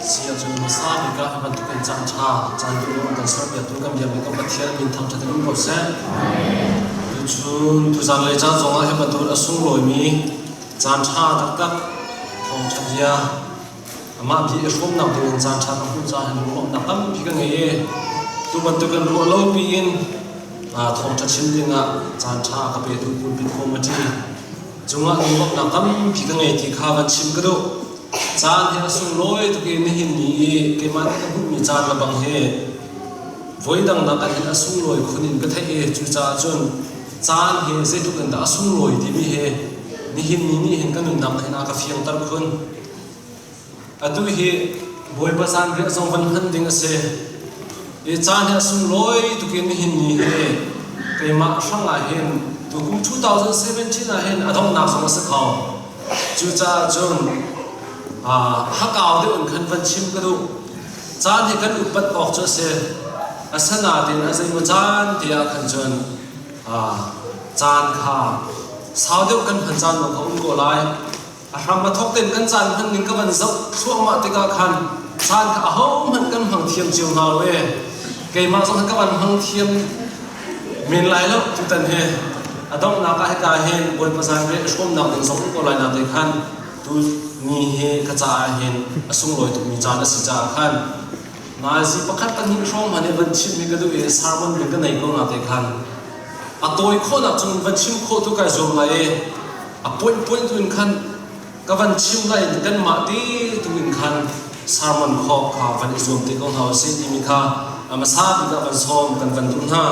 Si ahcun hmasa bik ah hi bantukin caan ṭha, caan duhnuam kan serpiaktu kan biakmi kan Pathian min thangṭhat in um ko seh. Tuchun tuzan lei caan zongah hi bantukin a sunglawimi caan ṭha taktak thawngṭha bia amah bia i hrawmnak dingin caan ṭha ka hmuh caah hin lunglawmhnak tampi ka ngei i tu bantukin ruah lo piin thawngṭha chim dingah caan ṭha ka petu pulpit committee cungah lunglawmhnak tampi ka ngei ti kha van chim ka duh. Caan hi a sunglawi tuk i nihin ni i keimah nih ka hmuhmi caan le bang hi voidang nak ah hin a sunglawi khun in ka theih i cucaah cun caan hi zeitluk in dah a sunglawi timi hi nihin ni nih hin ka nunnak hin a ka fiangter khun. Atu hi Bawipa zanriah zong van hman ding a si. I caan hi a sunglawi tuk i nihin ni hi keimah hrang ah hin tukum 2017 ah hin a donghnak zong a si kho. Cucaah cun hakau deuh in khan van chim ka duh. Caan hi kan upat awk cu a si. Asinain a zeimaw caan te ah khan cun caan kha sau deuh kan hman caan zong kha um ko lai. A hram a thawk tein kan caan hman ning ka van zoh thluahmah tikah khan caan kha ahohmanh kan hmang thiam cio hna lo ee. Keimah zong ka van hmang thiam men lai lo tutan hi. A donghnak ah hika hin Bawipa zanriah i hrawmnak ding zong um ko lai na te khan tu ni hi ka caah hin a sunglawi tukmi caan a si caah khan nazi pakhat pahnih hrawng hmanh i van chim hi ka duh i sermon ding ka nei ko na te khan a tawi khawhnak cung van chim khawh tu kai zuam lai i a point point tu in khan ka van chim lai in kanmah te tu in khan sermon khawh kha van i zuam te ko hna usih timi kha a hmasa bik ah van sawm kan van duh hna.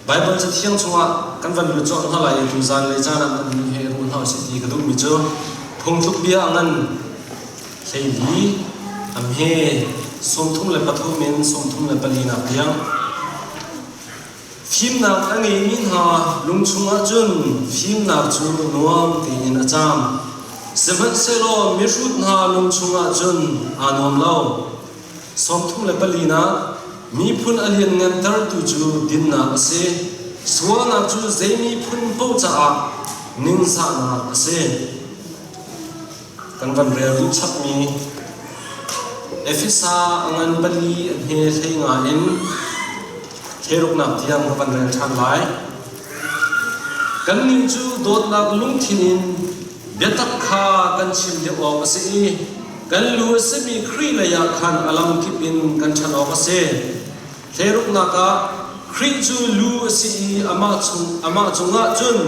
Baibal Cathiang chungah kan van lut cawk hna lai i tuzan le caan ah kan nih he ruah hna usih ti ka duhmi cu phungtluk bia a ngan 14 a hme 33 in 34 nak tiang. Fimnak a ngeimi hna lung chungah cun fimnak cu nuam tein a caam. Sihmanhsehlaw mihrut hna lung chungah cun aa nuam lo. 34nak miphun a lianngantertu cu dinnak a si. Sualnak cu zei miphun paoh caah ningzahnak a si. Kan van rel duh chapmi Efesa a ngan pali a hme 15 in 16nak tiang ka van rel ṭhan lai. Kannih cu dawtnak lungthin in biatak kha kan chim deuh awk a si i kan lu a simi Khrih leiah khan a lamkip in kan ṭhan awk a si. Hleiruknak ah Khrih cu lu a si i amah, chung, amah cungah cun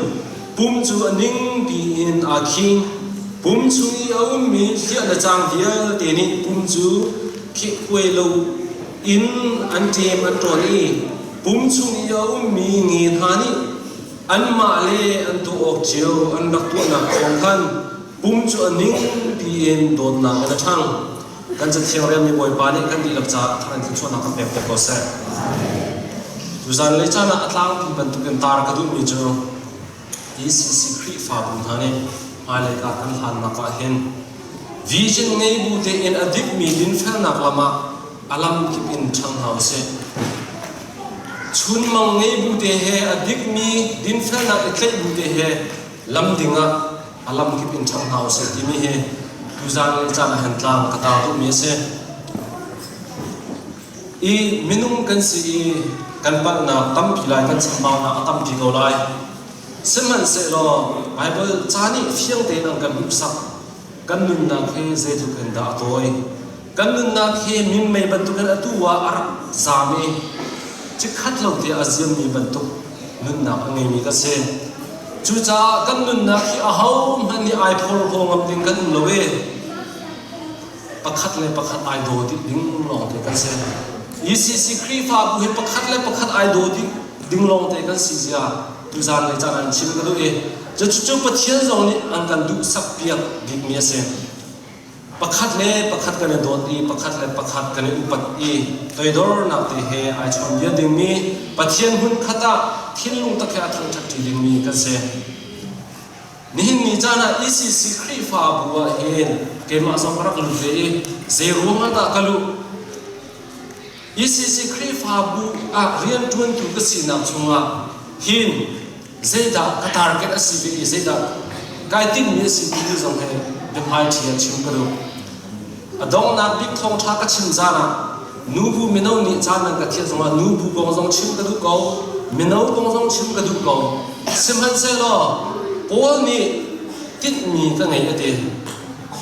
pum cu a ning piin aa khing. Pum chung i a ummi hliah le cang vialte nih pum cu khehkuai lo in an ṭem an ṭawn i pum chung i a ummi nge hna nih anmah le an tuah awk cio an rak tuahnak thawng khan pum cu a ning piin dawtnak in a ṭhang. Kan cathiang relmi Bawipa nih kan dihlak caah thar in thluachuahnak kan pek piak ko seh. Tuzan lei caan ah a tlangpi bantukin tar ka duhmi cu ECC Khrihfabu hna nih hmailei ah kan hlannak ah hin vision ngei bu tein a dikmi dinfelnak lam ah a lamkip in ṭhang hna usih. Chunmang ngei bu te he a dikmi dinfelnak i tlaih bu te he lam ding ah a lamkip in ṭhang hna usih timi hi tuzan le caan ah hin tlang ka tar duhmi a si. I minung kan si i kan palhnak tampi lai, kan chambaunak a tampi ko lai. Sihmanhsehlaw Baibal ca nih fiang tein an kan hmuhsak. Kan nunnak hi zeitluk in dah a tawi. Kan nunnak hi minmei bantukin atu ah a rak zaam i chikkhat lo te a ziammi bantuk nunnak a ngeimi ka si. Cucaah kan nunnak hi ahohmanh nih ai phorhlaw ngam ding kan um lo i pakhat le pakhat ai daw dih ding lawngte kan si. ECC Khrihfabu hi pakhat le pakhat ai daw dih ding lawngte kan si zia tuzan le caan an chim ka duh i cucu Pathian zong nih an kan duhsak piak bikmi a si. Pakhat le pakhat kan i dawt i pakhat le pakhat kan i upat i toidornak te he ai chawnbia dingmi Pathian hmun khat ah thinlung tak he a thangṭhatṭi dingmi kan si. Nihin ni caan ah ECC Khrihfabu ah hin keimah zong ka rak lut ve i zei ruang ah dah ka luh? ECC Khrihfabu ah rianṭuantu ka sinak chungah hin zeidah ka target a si ve i zeidah kai tinhmi a si timi zong hi biahmaiṭhi ah chim ka duh. A donghnak bik thawngṭha ka chim zan ah nubu mino nih caan nan ka thiah zongah nubu kong zong chim ka duh ko, mino kong zong chim ka duh ko. Sihmanhsehlaw Paul nih tinhmi ka ngei a ti.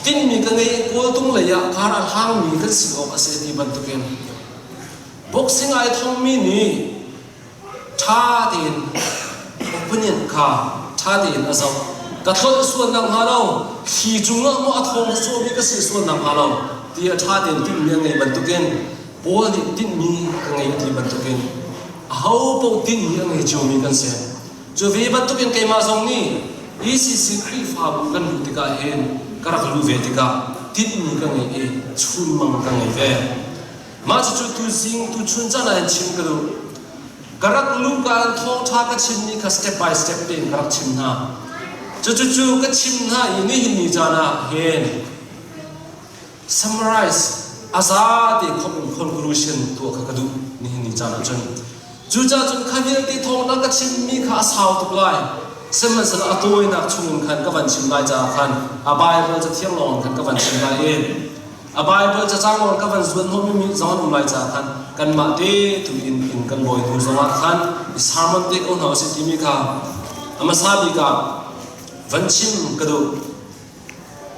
Tinhmi ka ngei i kawltung lei ah kar a hlangmi kan si awk a si a ti bantukin boxing ai thongmi nih ṭha tein opinion kha ṭha tein a zoh. Ka thlolh sual nakhnga lo, thli cungah maw a thawng sawhmi ka si sual nakhnga lo ti a ṭha tein tinhmi a ngei bantukin Paul nih tinhmi ka ngei a ti bantukin aho paoh tinhmi a ngei ciomi kan si. Cu ve bantukin keimah zong nih ECC Khrihfabu kan luh tikah hin ka rak luh ve tikah tinhmi ka ngei i chunmang ka ngei ve. Mah cucu tuzing tuchun caan ah hin chim ka duh. Ka rak luhka in thawngṭha ka chimmi kha step by step tein ka rak chim hna. Cucucu ka chim hna i nihin ni caan ah hin summarize a zate khop in conclusion tuah kha ka duh nihin ni caan ah cun. Cucaah cun kha vialte thawngṭha ka chimmi kha a sau tuk lai. Sihmanhsehlaw a tawinak chungin khan ka van chim lai caah khan a Baibal cathiang lawng khan ka van chim lai i A Baibal cacang lawng ka van zuan hnawhmi zong an um lai caah khan kanmah te tu in inn kan lawi hnu zongah khan i sermon te ko hna usih timi kha a hmasa bik ah van chim ka duh.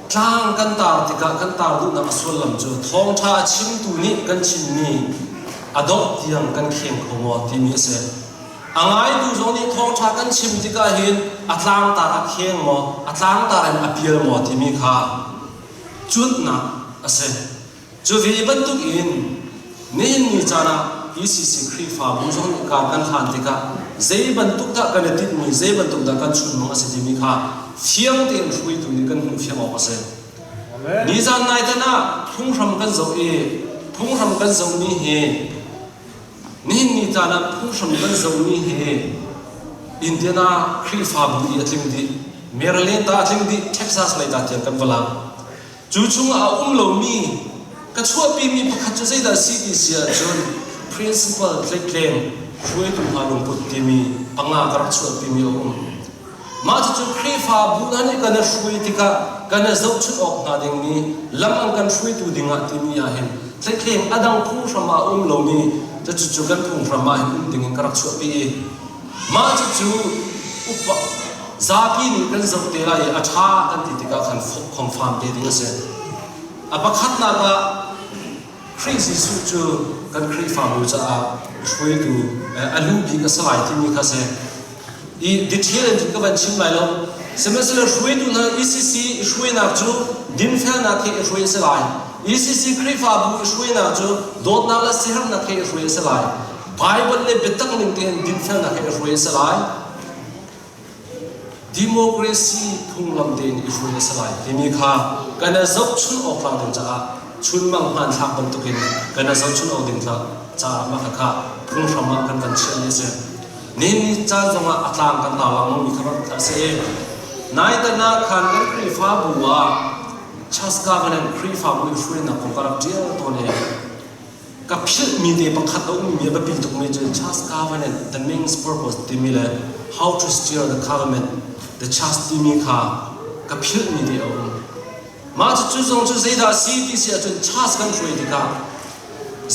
Tlang kan tar tikah kan tar duhnak a sullam cu thawngṭha a chimtu nih kan chimmi a dongh tiang kan kheng kho maw timi a si. A ngaitu zong nih thawngṭha kan chim tikah hin a tlangtar a kheng maw, a tlangtar in a pial maw timi kha Cunnak a si. Cu ve bantuk in nihin ni caan ah ECC Khrihfabu zong nih kar kan hlan tikah zei bantuk dah kan i tinhmi, zei bantuk dah kan chunmang a si timi kha fiang tein hruaitu nih kan hmuh fiang awk a si. Nizan nai tan ah phunghram kan zoh i phunghram kan zohmi hi nihin ni caan ah phunghram kan zohmi hi Indiana Khrihfabu i a tling dih. Maryland ta a tling dih, Texas lei ta tiang kan va lang. Cu chungah a um lomi ka chuahpimi pakhat cu zeidah si ti si ahcun principal tleitleng hruaitu hna lungput timi panga ka rak chuahpimi a um. Mah cucu Khrihfabu hna nih kan i hruai tikah kan i zohchunh awk hna dingmi lam an kan hruaitu dingah timi ah hin tleitleng a dang phunghram ah a um lomi cucu kan phunghram ah hin um dingin ka rak chuahpi i Mah cucu upa zapi nih kan zoh te lai i a ṭha kan ti tikah khan khomfam te ding a si. A pakhatnak ah Khrih Jesuh cu kan Khrihfabu caah hruaitu a lu bik a si lai timi kha si. I detail in cun ka van chim lai lo. Sihmanhsehlaw hruaitu hna ECC i hruainak cu dinfelnak he i hruai a si lai. ECC Khrihfabu i hruainak cu dawtnak le siaherhnak he i hruai a si lai. Baibal le biatak ning tein dinfelnak he i hruai a si lai. Democracy phunglam tein i hruai a si lai timi kha kan i zohchun awk tlak ding caah chunmang hmanthlak bantukin kan i zohchun awk ding caah mah kha phunghram ah kan van chiah ni a si. Nihin ni caan zongah a tlang kan tar lengmang mi kha a si i nai tan ah khan kan Khrihfabu ah Church Governance Khrihfabu i hruainak kong ka rak ṭial tawn i Ka philhmi te pakhat a ummi a biapi tukmi cu Church Covenant, the means purpose timi le How to Steer the Covenant, the Church timi kha ka philhmi te a um. Mah cucu zong cu zeidah a si ti si ahcun church kan hruai tikah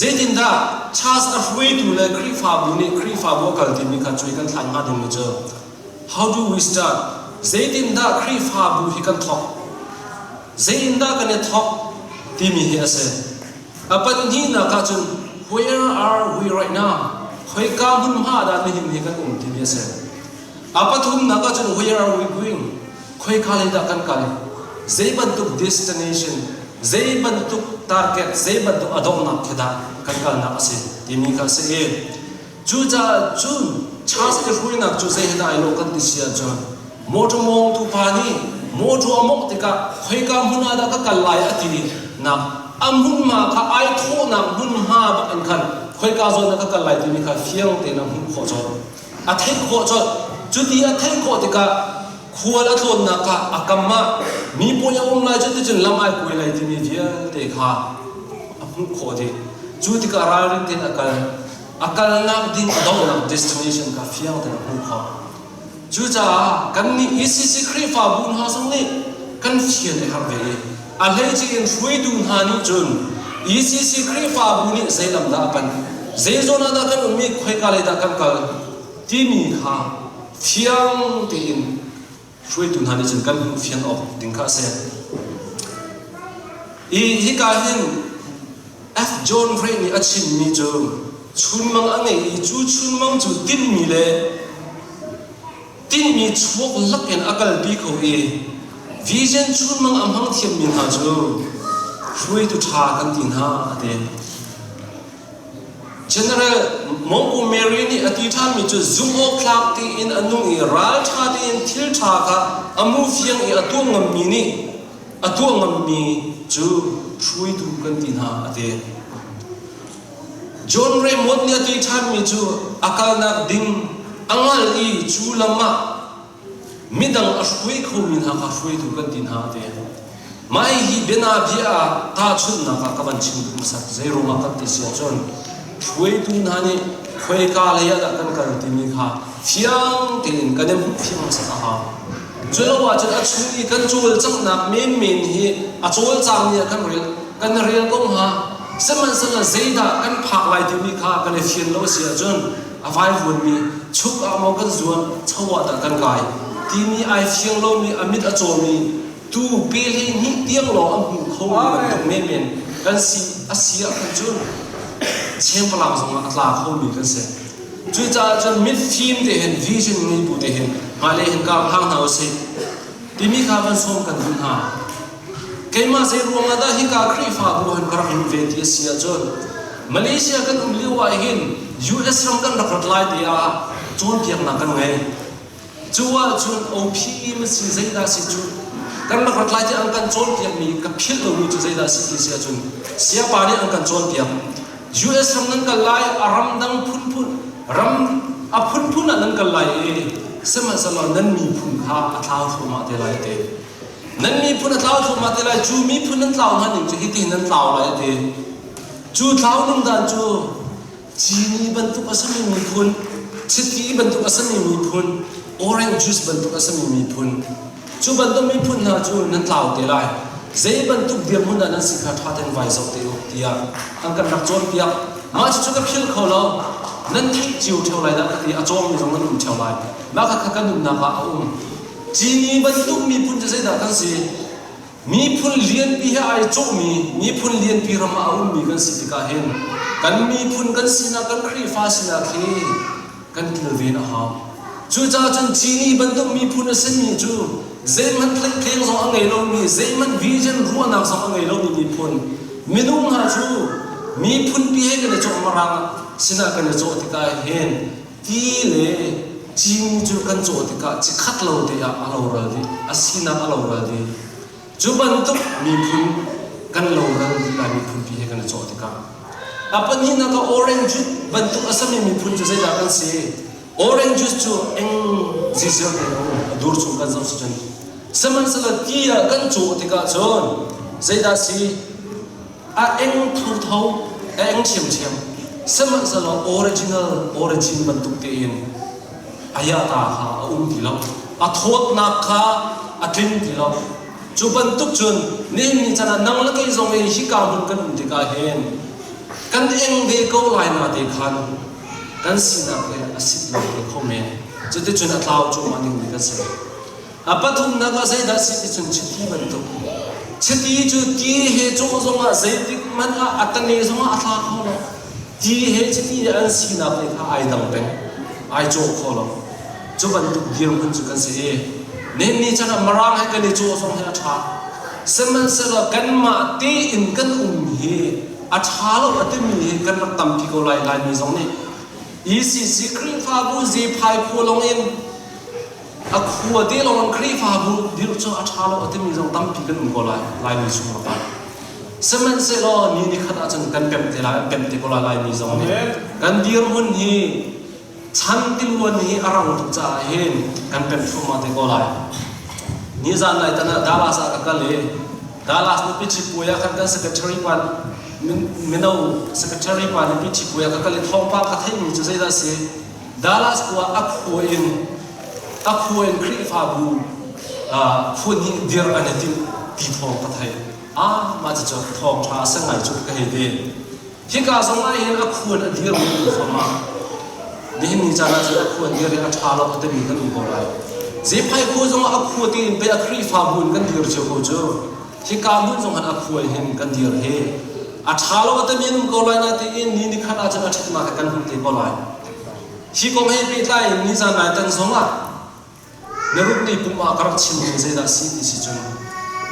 zeitindah church a hruaitu le Khrihfabu nih Khrihfabu a kal timi kha cuai kan thlai hnga dingmi cu how do we start zeitindah Khrihfabu hi kan thawk zeitindah kan i thawk timi hi a si. A pahnihnak ah cun where are we right now? Khoika hmunhma dah nihin hi kan um timi a si. A pathumnak ah cun where are we going? Khoika lei dah kan kal? Zei bantuk destination, zei bantuk target, zei bantuk a donghnak khi dah kan kalnak a si timi kha a si i Cucaah cun church i hruainak cu zei he dah ai lawh kan ti si ahcun motor mawngtu pa nih motor a mawngh tikah khoika hmun ah dah ka kal lai a ti nak a hmunhma kha ai thawhnak hmunhma bak in khan khoika zawn ah ka kal lai timi kha fiang tein a hmuh khawh colh a theih khawh colh cuti a theih khawh tikah khual a tlawnnak kha a kam ah mi pawi a um lai cu ticun lam ai kuai lai timi vialte kha a hmuh khawh dih cu tikah ralring tein a kal A kalnak ding a donghnak destination kha fiang tein a hmuh khawh. Cucaah kannih ECC Khrihfabu hna zong nih kan fian a herh ve i a hleice in hruaitu hna nih cun ECC Khrihfabu nih zei lam dah a panh, zei zawn ah dah kan um i khoika lei dah kan kal timi kha fiang tein hruaitu hna nih cun kan hmuh fian awk ding kha a si. I hika hin F. John Ray nih a chimmi cu chunmang a ngei i cu chunmang cu tinhmi le tinhmi chuak lakin a kalpi kho i vision chunmang a hmang thiammi hna cu hruaitu ṭha kan ti hna a ti. General Montgomery nih a ti ṭhanmi cu zumhawktlak tein a nung i ralṭha tein thil ṭha kha a mu fiang i a tuah ngammi nih a tuah ngammi cu hruaitu kan ti hna a ti. John Raymond nih a ti ṭhanmi cu a kalnak ding a ngal i cu lam ah midang a hruai khomi hna kha hruaitu kan ti hna a ti. Mah hi bianabia ah tahchunhnak ah ka van chim duh hmasat. Zei ruangah kan ti si ahcun hruaitu hna nih khoika lei ah dah kan kal timi kha fiang tein kan i hmuh fiang hmasat a hau. Cu lo ahcun a chung i kan cawlcanghnak menmen hi a cawlcangmi ah kan rel kan rel ko hnga. Sihmanhsehlaw zeidah kan phak lai timi kha kan i fian lo a si ahcun a vaivuanmi chuk ah maw kan zuan cho ah dah kan kai timi ai fiang lomi a mit a cawmi tu pe 12 tiang lawng an hmu khomi bantuk menmen kan si a si ah khan cun chengpalang zongah a tla khomi kan si. Cucaah cun mitfim te hin vision ngei bu te hin hmailei hin kar hlang hna usih timi kha van sawm kan duh hna. Keimah zei ruangah dah hika Khrihfabu han ka rak luh ve ti a si ahcun Malaysia kan um lio ah hin US ram kan rak rat lai te ah cawnpiaknak kan ngei. Cu ahcun OPE ma si zeidah si cu kan rak rat lai ti an kan cawnpiakmi ka philh lomi cu zeidah si ti si ahcun siapa nih an kan cawnpiak. US ram nan kal lai a ramdang phunphun ram a phunphun ah nan kal lai i sihmanhsehlaw nan miphun kha a thlau thluahmah te lai te. Nan miphun a tlau thluahmah te lai cu miphun nan tlau hna ning cu hitihin nan tlau lai a ti. Cu thlau ning dan cu Cini bantuk a simi miphun, chiti bantuk a simi miphun, orange juice bantuk a simi miphun, cu bantuk miphun hna cu nan tlau te lai. Zei bantuk dirhmun dah nan si kha ṭha tein vai zoh te u tiah an kan rak cawnpiak. Mah cucu ka philh kho lo. Nan theih cio ṭheo lai dah ka ti. A cawngmi zong nan um ṭheo lai. Mah kha kan nunnak ah a um. Cini bantuk miphun cu zeidah kan si? Miphun lianpi he ai cawhmi miphun lianpi ram ah a ummi kan si tikah hin kan miphun kan sinak kan Khrihfa sinak hi kan kilven a hau. Cucaah cun Cini bantuk miphun a simi cu zeihmanh tlaihtleng zong a ngei lomi, zeihmanh vision ruahnak zong a ngei lomi miphun minung hna cu miphunpi he kan i cawh marang sinah kan i cawh tikah hin ti le cini cu kan cawh tikah cikhat lo te ah a loral dih a sinak a loral dih cu bantuk miphun kan loral dih lai miphun pi he kan i cawh tikah a pahnihnak ah orange juice bantuk a sami miphun cu zeidah kan si orange juice cu eng zizir te a um a dur chung kan zoh si cun sihmanhsehlaw ti ah kan cawh tikah cun zeidah si A eng thotho, a eng ṭhiamṭhiam. Sihmanhsehlaw original origin bantuk tein ayata kha a um ti lo. A thawtnak kha a tling ti lo. Cu bantuk cun nihin ni can ah nang le kei zong i hika hmun kan um tikah hin kan eng ve ko lai na te khan kan sinak he a sit lo te kho men. Cuticun a tlau cuahmah dingmi kan si. A pathumnak ah zeidah si ti cun chiti bantuk. Chiti cu ti he cawh zongah zeitik hmanh ah a tane zongah a thla kho lo. Ti he chiti he an sinak te kha ai dang peng. Ai cawh kho lo. Cu bantuk dirhmun cu kan si i nihin ni chan ah Mirang he kan i cawh zong hi a ṭha. Sihmanhsehlaw kanmah tein kan um hi a ṭha lo a timi hi kan rak tampi ko lai Laimi zong nih. ECC Khrihfabu Zephai khua lawng in A khua te lawng in Khrihfabu dirh cu a ṭha lo a timi zong tampi kan um ko lai, Laimi chung ah. Sihmanhsehlaw ni nikhat ahcun kan pemh te lai, an pemh te ko lai Laimi zong nih. Kan dirhmun hi chan tiluan hi a rang tuk caah hin kan pemh thluahmah te ko lai. Nizan nai tan ah Dallas ah ka kal i Dallas nupi ṭhipuai ah khan kan secretary pa mino secretary pa nupi ṭhipuai ah ka kal i thawngpang ka theihmi cu zeidah a si? Dallas khua a khua in a khua in Khrihfabu Phun hnih dir an i timh ti thawng ka theih. Ah, mah cucu thawngṭha a si ngai cu ka hei ti. Hika zong ah hin a khuan a dirmi um fam ah nihin ni caan ahcun a khuan dir i a ṭha lo a timi kan um ko lai. Zephai khua zong ah a khua tiin pei a Khrihfabu in kan dir cio ko cu. Hika hmun zong han a khua hin kan dir hi. A ṭha lo a timi an um ko lai na tiin ni ni khat ahcun a ṭhatnak he kan hmuh te ko lai. Hi kong he pehtlai in nizan nai tan zong ah Na rukni pum ah ka rak chimmi zeidah a si ti si cun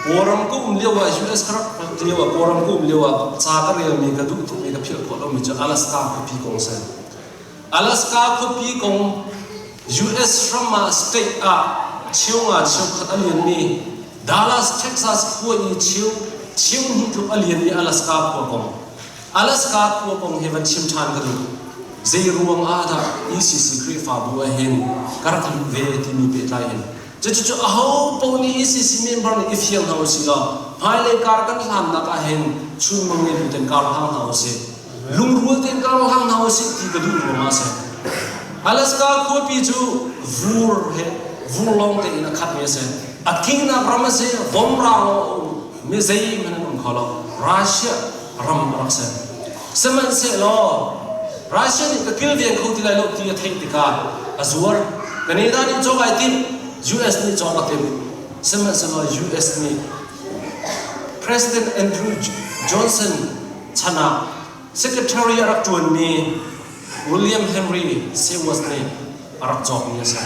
Kawlram ka um lio ah US ka rak lio ah Kawlram ka um lio ah ca ka relmi ka duh tukmi ka philh khawh lomi cu Alaska khuapi kong a si. Alaska khuapi kong US ram ah state ah cheunga cheukhat a lianmi Dallas, Texas khua i cheu cheu hnih tluk a lianmi Alaska khua kong Alaska khua kong hi van chim ṭhan ka duh. Zei ruang ah dah ECC Khrihfabu ah hin ka rak luh ve timi pehtlai in. Cucu aho paoh nih ECC member nih i fiang hna usih law hmailei kar kan hlannak ah hin chunmang ngeitu ten kar hlang hna usih. Lungrual tein kar hlang hna usih ti ka duh ruang ah a si. Alaska khuapi cu vur he vur lawng tein a khatmi a si. A kingnak ram a si, vomrang lawng a um. Mi zeihmanh an um kho lo. Russia ram a rak si. Sihmanhsehlaw Russia nih ka kilveng kho ti lai lo ti a theih tikah a zuar. Canada nih cawk ai timh, US nih cawk a timh. Sihmanhsehlaw US nih President Andrew Johnson chan ah Secretary a rak ṭuanmi William Henry Seward nih a rak cawkmi a si.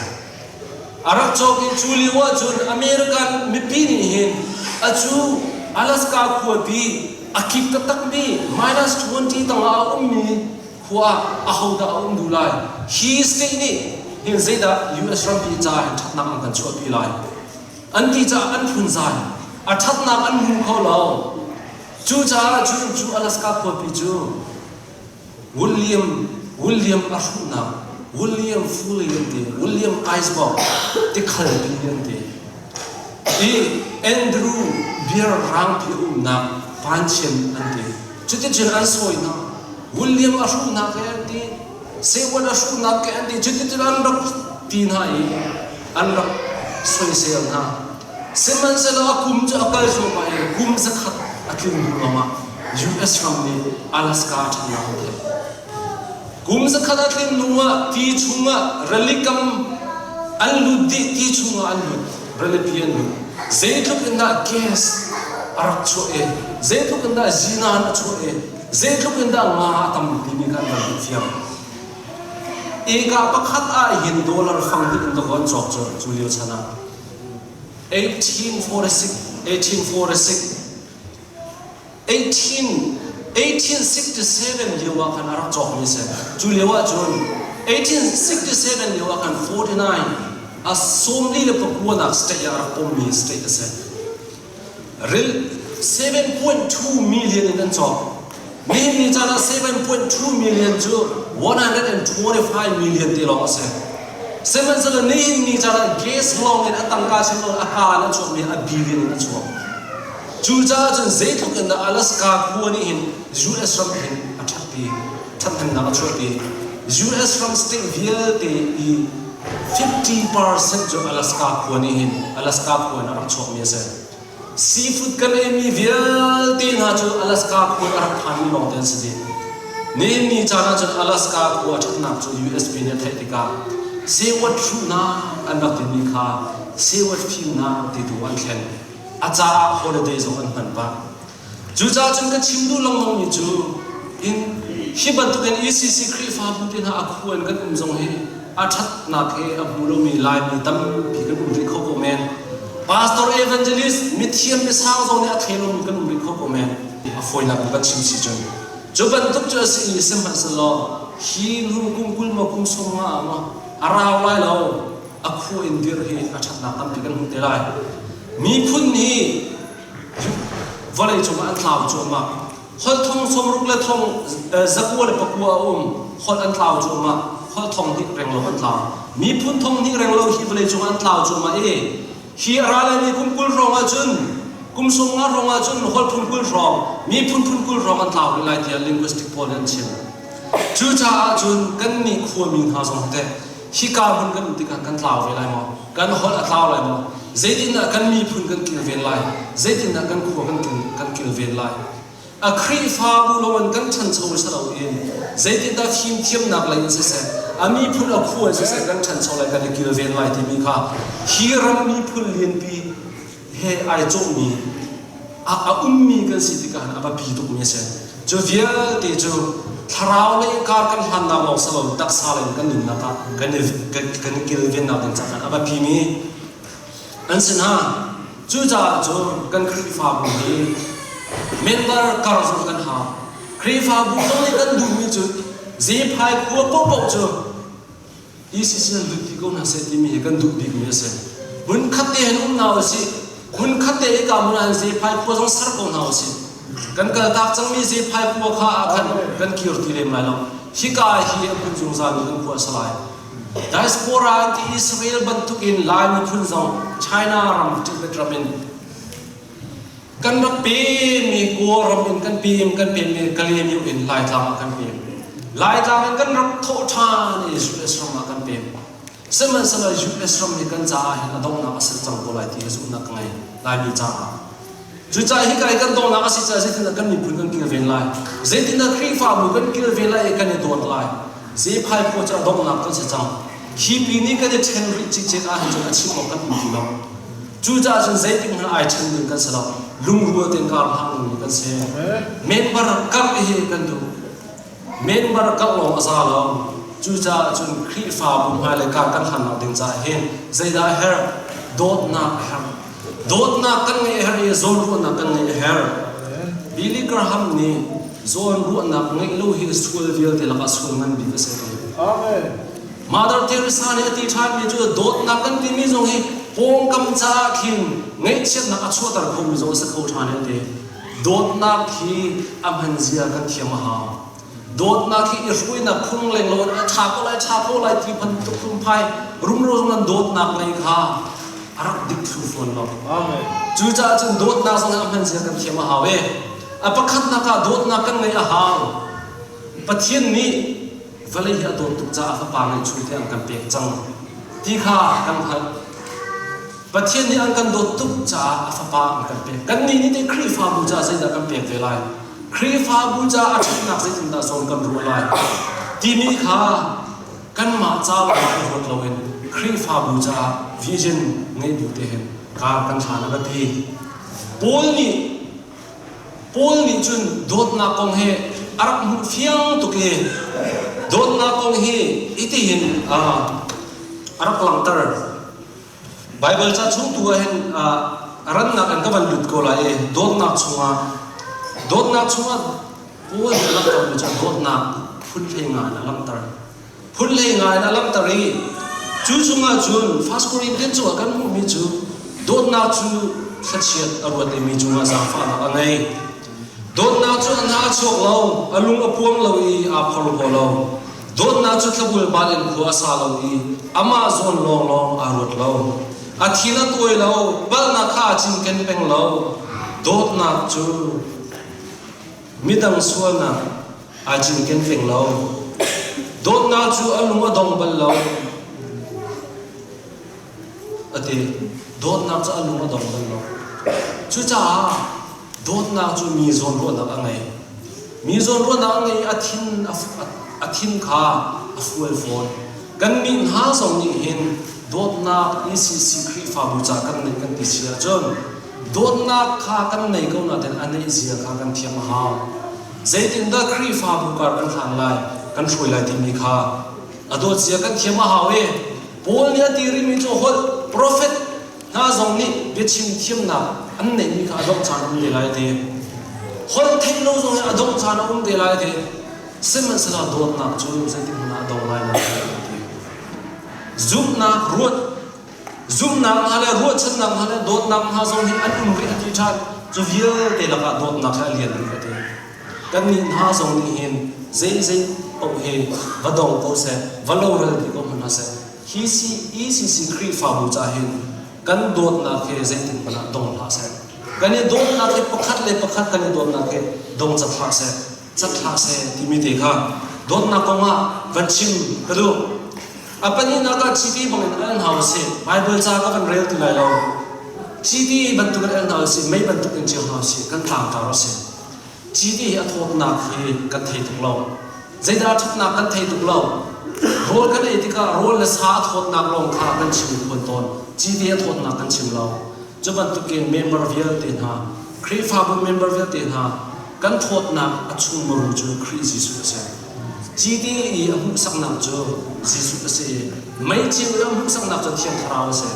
A rak cawk i cu lio ahcun American mipi nih hin a cu Alaska khuapi a kik taktakmi minus 20 tangah a ummi khua ah ahodah a um duh lai? Hi state nih hin zeidah US rampi caah hin ṭhatnak an kan chuahpi lai? An ti caah an phunzai. A ṭhatnak an hmu kho lo. Cucaah cun cu Alaska khuapi cu William William a hruhnak William Foley an ti William Iceberg tikhalpi an ti i Andrew beer rangpi a umnak panchem an ti cuticun an sawi hna William a hruhnak he an ti Seward a hruhnak ke an ti cuticun an rak ti hna i an rak soisel hna Sihmanhsehlaw a kum cu a kal thluahmah i kum zakhat a tlin hnu lawngah US ram nih Alaska a ṭhannak an theih. Kum zakhat a tlin hnu ah ti chungah rili kam an lut dih, ti chungah an lut, rilipi an lut. Zeitluk in dah gas a rak chuah i, zeitluk in dah zinan a chuah i, zeitluk in dah nga a tam timi kha an van hmuh fiang. Eka pakhat ah hin dollar fang hnih in dawkaw an cawk cu, cu lio chan ah. 1846 1846 18 1867 lio ah khan a rak cawkmi a si. Cu lio ah cun 1867 lio ah khan 49 a sawmli le pakuanak state ah a rak pommi state a si. Ril 7.2 million in an cawk. Nihin ni caan ah 7.2 million cu 125 million te lawng a si. Sihmanhsehlaw nihin ni caan ah gas lawng in a tangka chim lo a kaa in a chuakmi a billion in a chuak. Cucaah cun zeitluk in dah Alaska khua nih hin US ram hin a ṭhatpi, ṭhathnemnak a chuahpi. US ram state vialte i 50% cu Alaska khua nih hin Alaska khua in a rak chuakmi a si. Seafood kan eimi vialte hna cu Alaska khua in a rak phanmi lawngte an si dih. Nihin ni caan ahcun Alaska khua a ṭhatnak cu USB nih a theih tikah Seward hruhnak an rak timi kha Seward fimnak ti tu an thlen. A caah holiday zong an hman pah. Cucaah cun ka chim duh lengmangmi cu in hi bantukin ECC Khrihfabu te hna a khu in kan um zong hi a ṭhatnak he a hmu lomi Laimi tampi kan um rih kho ko men. Pastor evangelist mithiam misang zong nih a thei lomi kan um rih kho ko men. A fawinak in kan chim si cun. Cu bantuk cu a si i sihmanhsehlaw hi hnu kum 20 maw kum 50 ah maw a rau lai lo a khu in dir hi a ṭhatnak tampi kan hmuh te lai. Miphun hi Vawlei cungah an tlau cuahmah. Holh thong sawmruk le thong zakua le pakua a um. Holh an tlau cuahmah. Holh thong hnih renglo an tlau. Miphun thong hnih renglo hi vawlei cungah an tlau cuahmah i hi a ra laimi kum 20 hrawng ahcun kum 50 hrawng ahcun holh phun 20 hrawng miphun phun 20 hrawng an tlau rih lai tiah linguistic pawl nih an chim. Cucaah cun kannih khuami hna zong teh hika hmun kan um tikah kan tlau ve lai maw? Kan holh a tlau lai maw? Zeitindah kan miphun kan kilven lai? Zeitindah kan khua kan kilven lai? A Khrihfabu lawng in kan ṭhancho si loin zeitindah fimthiamnak lei in siseh, a miphun a khua in siseh kan ṭhancho lai, kan i kilven lai timi kha hi ram miphun lianpi he ai cawhmi a ummi kan si tikah a biapi tukmi a si. Cu vialte cu thlarau lei kar kan hlannak lawng si lo taksa lei kan nunnak ah kan i kan i kilvennak ding caah a biapimi an si hna. Cucaah cun kan Khrihfabu hi member kar zong kan hau. Khrihfabu zong nih kan duhmi cu Zephai khua paohpaoh cu ICC nan lut ti ko hna seh timi hi kan duh bikmi a si. Hmunkhat te hin um hna usih. Hmunkhat te i ka hmun ah hin Zephai khua zong ser ko hna usih. Kan kaltak cangmi Zephai khua kha ah khan kan kir ti lem lai lo. Hika hi a hmun zungzalmi kan khua a si lai. Diaspora an ti Israel bantuk in Lai miphun zong China ram Tibet ram in kan rak pemmi Kawlram in kan pem kan pemmi Kalaymyo in Laitlang ah kan pem. Laitlang in kan rak thawh ṭhan i US ram ah kan pem. Sihmanhsehlaw US ram hi kan caah hin a donghnak a si cang ko lai ti hi zumhnak ka ngei Laimi caah. Cucaah hika i kan donghnak a si caah zeitindah kan miphun kan kilven lai? Zeitindah Khrihfabu kan kilven lai i kan i dawt lai? Zephai khua cu a donghnak kan si cang. Hi pi nih kan i ṭhen rih cikcek ahhin cun a chim awk kan um ti lo. Cucaah cun zeitik hmanh ai ṭhen ding kan si lo. Lungrual tein kar hlang dingmi kan si. Member karh hi kan duh. Member karh lawng a za lo. Cucaah cun Khrihfabu hmailei kar kan hlannak ding caah hin zeidah a herh? Dawtnak a herh. Dawtnak kan ngeih a herh i zawnruahnak kan ngeih a herh. Billy Graham nih zawnruahnak ngeih lo hi sual vialte lakah sual ngan bik a si. Amen. Mother Teresa nih a ti ṭhanmi cu dawtnak kan timi zong hi pawngkam caah khin ngaihchiatnak a chuahter khomi zong a si kho ṭhan a ti. Dawtnak hi a hman zia kan thiam a hau. Dawtnak hi i hruainak phung leng lo in a ṭha ko lai, ṭha ko lai ti bantuk phungphai rumro zong nan dawtnak ngei kha a rak dik thlu fawn lo. Amen. Cucaah cun dawtnak zong hi a hman zia kan thiam a hau i a pakhatnak ah dawtnak kan ngeih a hau. Pathian nih vawlei hi a dawt tuk caah fapa ngeihchun te an kan pek cang ti kha kan hngalh. Pathian nih an kan dawt tuk caah a fapa an kan pek. Kannih nih teh Khrihfabu caah zeidah kan pek ve lai? Khrihfabu caah a ṭhatnak zeitindah zawn kan ruah lai? Timi kha kanmah ca lawng i ruat loin Khrihfabu caah vision ngeih bu te hin kar kan hlan a biapi. Paul nih Paul nih cun dawtnak kong hi a rak hmuh fiang tuk i dawtnak kong hi itihin a rak langhter. Baibal ca chung tu ah hin rannak in ka van lut ko lai i dawtnak chungah dawtnak chungah Paul nih a langhtermi cu dawtnak phun hlei nga in a langhter. Phun hlei nga in a langhter i cu chungah cun First Corinthians chungah kan hmuhmi cu dawtnak cu thlachiat a ruat i mi cungah zaangfahnak a ngei. Dawtnak cu a hna a chuak lo, a lung a puang lo i aa phorhlaw lo. Dawtnak cu thlabulbal in khua a sa lo i amah zawn lawnglawng aa ruat lo. A thin a tuai lo, palhnak kha aa cinken peng lo. Dawtnak cu midang sualnak aa cinken peng lo. Dawtnak cu a lung a dong bal lo. A ti. Dawtnak cu a lung a dong bal lo. Cucaah dawtnak cu mi zawnruahnak a ngei. Mi zawnruahnak a ngei i a thin a thin kha a fual fawn. Kannih hna zong nih hin dawtnak ECC Khrihfabu ca kan neih kan ti si ahcun dawtnak kha kan nei ko nain a neih zia kha kan thiam a hau. Zeitindah Khrihfabu kar kan hlan lai, kan hruai lai timi kha a dawt zia kan thiam a hau i Paul nih a ti rihmi cu holh profet hna zong nih biachim thiamnak an neihmi kha a dongh caan a um te lai a ti. Holh theih lo zong hi a dongh caan a um te lai a ti. Sihmanhsehlaw dawtnak cu zeitik hmanh ah a dong lai lo a ti. Zumhnak ruat zumhnak hna le ruahchannak hna le dawtnak hna zong hi an um rih a ti ṭhan. Cu vialte lakah dawtnak hi a lian bik a ti. Kannih hna zong nih hin zeizei paoh hi va dong ko seh, va loral dih ko hmanh hna seh, hi ECC Khrihfabu ca hin kan dawtnak hi zeitin hmanh ah dong hlah seh. Kan i dawtnak hi pakhat le pakhat kan i dawtnak hi dong cat hlah seh, cat hlah seh timi te kha dawtnak kong ah van chim ka duh. A pahnihnak ah chiti bangin al hna usih. Bible ca ka van rel ti lai lo. Citi bantuk in el hna usih, mei bantuk in ceu hna usih, kan tlangtar a si. Citi hi a thawtnak hi kan thei tuk lo. Zeidah a ṭhatnak kan thei tuk lo. Rawl kan ei tikah rawl le sa a thawtnak lawng kha kan chim phuan tawn. Citi a thawtnak kan chim lo. Cu bantukin member vialte hna, Khrihfabu member vialte hna, kan thawtnak a chungmuru cu Khrih Jesuh a si. Citi i a hmuhsaknak cu Jesuh a si i meiceu i a hmuhsaknak cu Thiang Thlarau a si.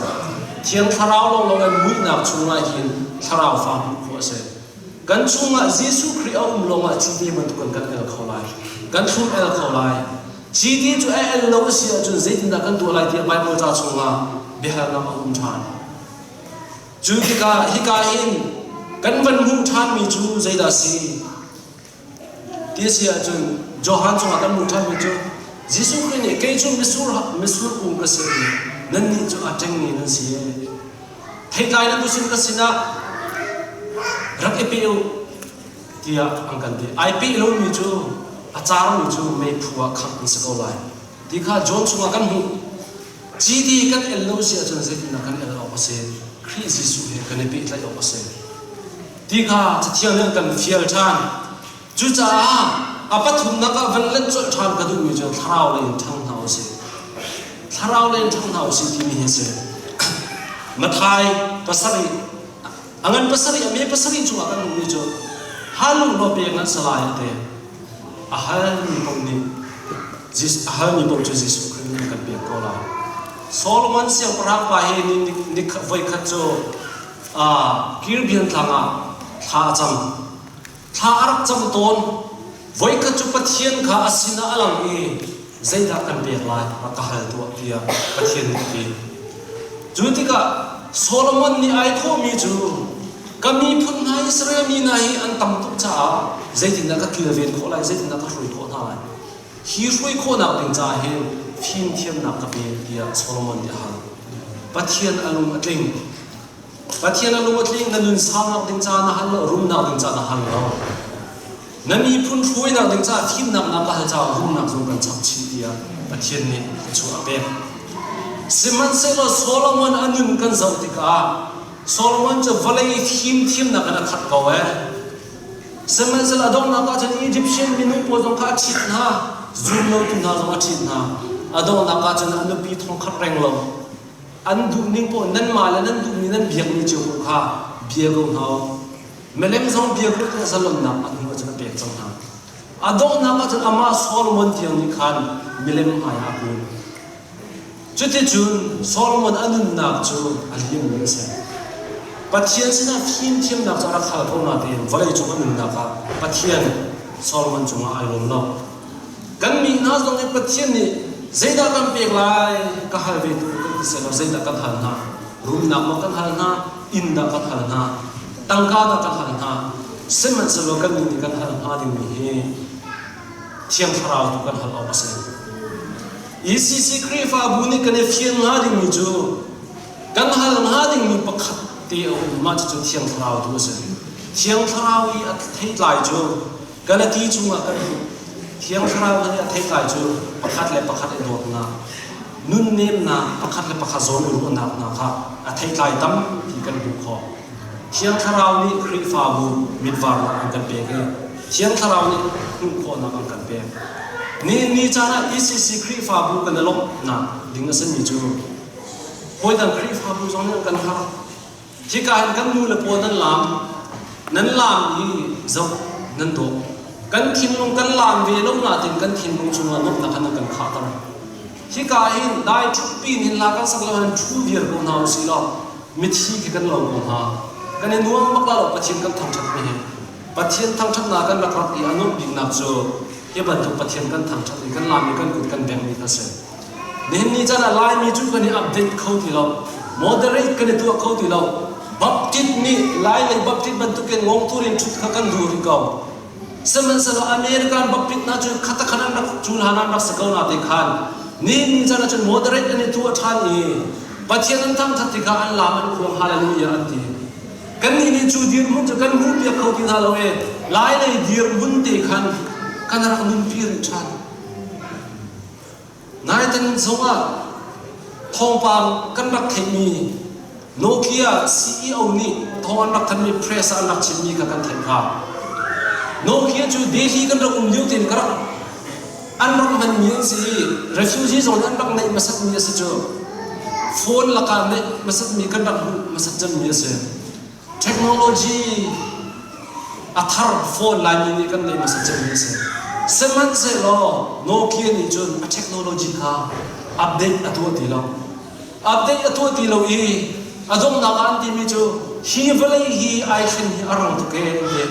Thiang Thlarau lawnglawng in muihnak chungah hin Thlarau fa hmuh khawh a si. Kan chungah Jesuh Khrih a um lawngah cite bantukin kan el kho lai. Kan thlum el kho lai. Cite cu a el lo a si ahcun zeitindah kan tuah lai tiah Baibal ca chungah biahalnak a um ṭhan. Cu tikah hika hin kan van hmuh ṭhanmi cu zeidah a si? Ti a si ahcun Johan chungah kan hmuh ṭhanmi cu Jesuh Khrih nih kei cu misur, misur kung ka si i nannih cu a ṭengmi nan si. Theitlai na tusin ka sinah rak i pe u tiah an kan ti. Ai pe lomi cu a carmi cu meiphu ah khangh an si ko lai. Ti kha John chungah kan hmuh. Citi kan el lo si ahcun zeitindah kan el awk a si? Khrih Jesuh he kan i pehtlaih awk a si. Ti kha Cathiang nih an kan fial ṭhan. Cucaah a pathumnak ah van lanh colh ṭhan ka duhmi cu thlarau lei in ṭhang hna usih. Thlarau lei in ṭhang hna usih timi hi a si. Mathai pasarih a ngan pasarih a me pasarih cungah kan hmuhmi cu hal u law pek nan si lai a ti. A halmi paoh nih a halmi paoh cu Jesuh Khrih nih a kan pek ko lai. Solomon siangpahrang pa hi ni, ni, voikhat cu Kirbian tlang ah thla a cam. Thla a rak cam tawn. Voikhat cu Pathian kha a sinah a lang i zeidah kan pek lai rak ka hal tuah tiah Pathian nih a ti. Cu tikah Solomon nih ai thawhmi cu ka miphun hna Israel mi hna hi an tam tuk caah zeitindah ka kilven khawh lai, zeitindah ka hruai khawh hna lai. Hi hruai khawhnak ding caah hin fimthiamnak ka pe tiah Solomon nih a hal. Pathian a lung a tling. Pathian a lung a tling na nun saunak ding caah na hal lo, rumnak ding caah na hal lo. Na miphun hruainak ding caah fimnak na ka hal caah rumnak zong kan chap chih tiah Pathian nih thluachuah a pek. Sihmanhsehlaw Solomon a nun kan zoh tikah Solomon cu vawlei fimthiamnak in a khat ko ee. Sihmanhsehlaw a donghnak ah cun Egyptian minung pawl zong kha a ṭhit hna, zumlotu hna zong a ṭhit hna. A donghnak ah cun a nupi thongkhat reng lo an duhning paoh nanmah le nan duhmi nan biakmi cio ko kha bia ko hna u. Milem zong bia ko tiah zalonnak a hnu ahcun a pek cang hna. A donghnak ahcun amah Solomon tiang nih khan milem hmaiah a kun. Cuticun Solomon a nunnak cu a liammi a si. Pathian sinah fimthiamnak cu a rak hal ko natein vawleicung a nunnak ah Pathian Solomon cungah ai lawm lo. Kannih hna zong nih Pathian nih zeidah kan pek lai ka hal ve tu kan ti selaw zeidah kan hal hna? Rumnak maw kan hal hna? Inn dah kan hal hna? Tangka dah kan hal hna? Sihmanhsehlaw kannih nih kan hal hnga dingmi hi Thiang Thlarau tu kan hal awk a si. ECC Khrihfabu nih kan i fian hnga dingmi cu kan hal hnga dingmi pakhat te a um mah cucu Thiang Thlarau tu a si. Thiang Thlarau i a theitlai cu Galati chungah kan hmuh. Thiang Thlarau nih a theitlai cu pakhat le pakhat i dawtnak, nunnemnak, pakhat le pakhat zawn i ruahnak hna kha a theitlai tampi kan hmuh khawh. Thiang Thlarau nih Khrihfabu mitvarnak an kan pek i Thiang Thlarau nih hmuh khawhnak an kan pek. Nihin ni caan ah ECC Khrihfabu kan i lawmhnak ding a simi cu hawidang Khrihfabu zong nih an kan har. Hika hin kan nu le pawl nan laam, nan laam i zoh nan dawh. Kan thinlung kan laam ve lo nain kan thinlung chungah nuamhnak khan nan kan khahter. Hika hin dai ṭhutpi in hin la kan sak lo hin ṭhu viar ko hna usih law mithi khi kan lo ko hna. Kan i nuam bak la lo Pathian kan thangṭhat mi hi. Pathian thangṭhatnak kan rak rak i a nuamh biknak cu hi bantuk Pathian kan thangṭhat i kan laam i kan kut kan bengmi kha a si. Nihin ni caan ah Laimi cu kan i update kho ti lo. Moderate kan i tuah kho ti lo. Baptist nih Lai lei Baptist bantukin ngongtur in ṭhut kha kan duh rih ko. Sihmanhsehlaw American Baptist hna cu khatakhan an rak cu hlan an rak si ko na te khan nihin ni caan ah cun moderate an i tuah ṭhan i Pathian an thangṭhat tikah an laam an khuang hallelujah an ti. Kannih nih cu dirhmun cu kan hmuhpiak kho ti hna lo i Lai lei dirhmun te khan kan rak nunpi rih ṭhan. Naitan zongah thawngpang kan rak theihmi Nokia CEO nih thawng an rak thanmi press ah an rak chimmi kha kan theih kha. Nokia cu Delhi kan rak um lio tein ka rak an rak hmanmi an si i refugee zong an rak neih hmasatmi a si cu. Phone lakah neih hmasatmi kan rak hmuh hmasat cemmi a si. Technology a thar phone Laimi nih kan neih hmasat cemmi a si. Sihmanhsehlaw Nokia nih cun a technology kha update a tuah ti lo. Update a tuah ti lo i a donghnak ah an timi cu hi vawlei hi ai thlen hi a rang tuk ee an ti.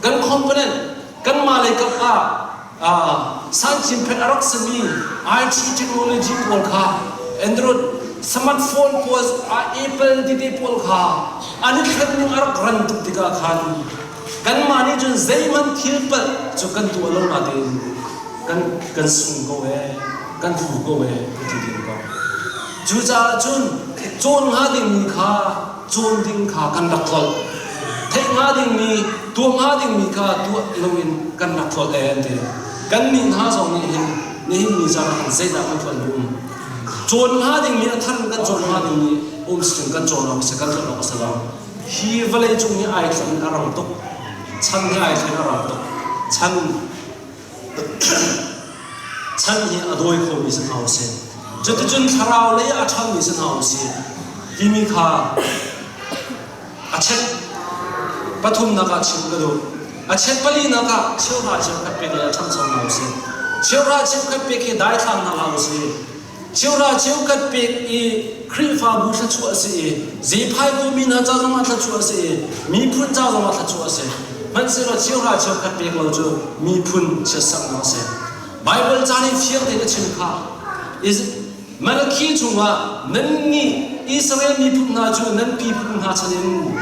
Kan component kanmah lei kap ah sanchin phet a rak simi IT technology pawl kha Android smartphone pawl Apple tete pawl kha an i thlen ning a rak ran tuk tikah khan kanmah nih cun zeihmanh thil palh cu kan tuah lo natein kan kan sung ko ee kan tlu ko ee kan ti ding ko. Cucaah cun cawn hnga dingmi kha cawn ding kha kan rak tlolh. Theih hnga dingmi, tuah hnga dingmi kha tuah loin kan rak tlolh ee an ti. Kannih hna zong nih hin nihin ni caan ah hin zeidah kan tlolh um? Cawn hnga dingmi a thar in kan cawn hnga dingmi um si cun kan cawn awk a si, kan tlolh awk a si lo. Hi vawlei cung hi ai thlen a rang tuk. Chan hi ai thlen a rang tuk. Chan Chan hi a dawi khomi si hna usih. Cuticun thlarau lei a ṭhangmi si hna usih timi kha a chet pathumnak ah chim ka duh. A chet palinak ah cheuhra cheukhat pek lei ah ṭhangcho hna usih. Cheuhra cheukhat pek hi daithlang hna hlah usih. Cheuhra cheukhat pek i Khrihfabu thluachuah a si i zephai kawmi hna ca zongah thluachuah a si i miphun ca zongah thluachuah a si. Hmanhsehlaw cheuhra cheukhat pek lo cu miphun chiatserhnak a si. Baibal ca nih fiang tein a chim kha. Malakhi chungah nannih Israel miphun hna cu nan pipu hna chan in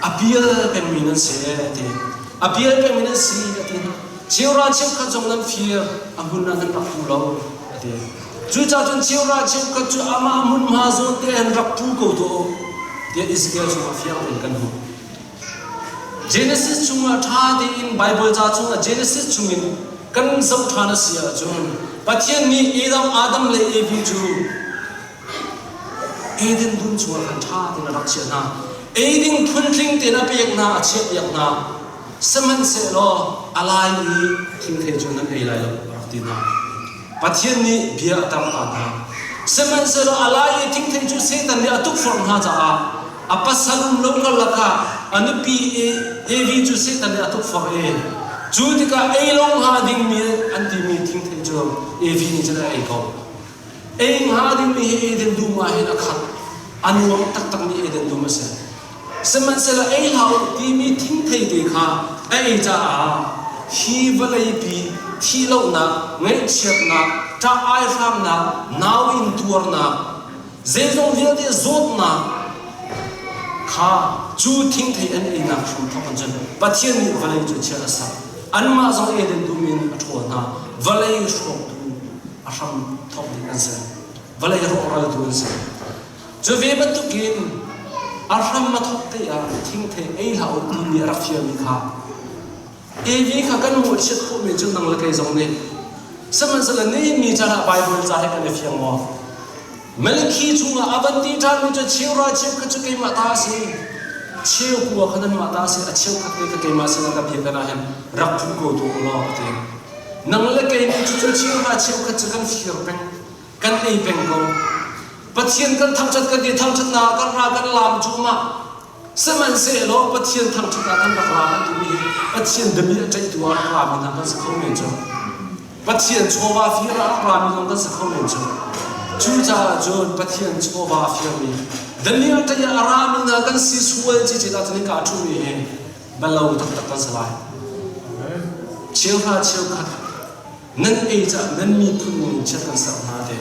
a pial pengmi nan si a ti. A pial pengmi nan si a ti hna. Cheuhra cheukhat zong nan fir a hmun ah nan rak pu lo. a ti. Cucaah cun cheuhra cheukhat cu amah hmunhma zawn te an rak pu ko tuah u tiah Ezekiel chungah fiang tein kan hmuh. Genesis chungah ṭha tein Baibal ca chungah Genesis chungin kan zoh ṭhan a si ahcun Pathian nih Adam, Adam le Evi cu Eden dum chungah khan ṭha tein a rak chiah hna. Ei ding phuntling tein a pek hna, a chiahpiak hna. Sihmanhsehlaw a lai i thingthei cu nan ei lai lo a rak ti hna. Pathian nih bia a tam ta hna. Sihmanhsehlaw a lai i thingthei cu Satan nih a tukforh hna caah a pasal um lo karlak ah a nupi i Evi cu Satan nih a tukforh i cu tikah ei lo hnga dingmi an timi thingthei cu Evi nih cun a ei ko. Ei hnga dingmi hi Eden dum ah hin a khat. A nuam taktakmi Eden dum a si. Sihmanhsehlaw ei hlah u timi thingthei te kha a ei caah hi vawleipi thihlohnak, ngaihchiatnak, ṭah aihramnak, nau in tuarnak, zeizong vialte zawtnak kha cu thingthei an einak hramthawk in cun Pathian nih vawlei cu chiat a ser. Anmah zong Eden dum in a ṭhawl hna. Vawlei hrawktu a hram thawk ding an si. Vawlei rawhraltu an si. Cu ve bantukin a hram a thawk te ah thingthei ei hlah u timi a rak fialmi kha Evi kha kan mawhchiat khawhmi cu nang le kei zong nih sihmanhsehlaw nihin ni caan ah Baibal ca he kan i fiang maw? Malakhi chungah a van ti ṭhanmi cu cheuhra cheukhat cu keimah ta a si cheu kua kha nanmah ta a si a cheukhat te kha keimah sinah ka biak ah hin rak phu ko tu u law a ti. Nang le kei nih cucu cheuhra cheukhat cu kan fir peng kan ei peng ko. Pathian kan thangṭhat kan ti thangṭhatnak kan ra kan laam cuahmah. Sihmanhsehlaw Pathian thangṭhat ah kan rak ra kan timi hi Pathian dami a ṭaihtu ah rak rami hna kan si kho men cu. Pathian chawva fir ah rak rami zong kan si kho men cu. Cucaah cun Pathian chawva a firmi dami a ṭaih ah a rami hna kan si sual cicit ahcun hika a ṭhumi hi balo taktak kan si lai. Cheuhra cheukhat nan ei caah nan miphun ning in chiat kan serh hna te.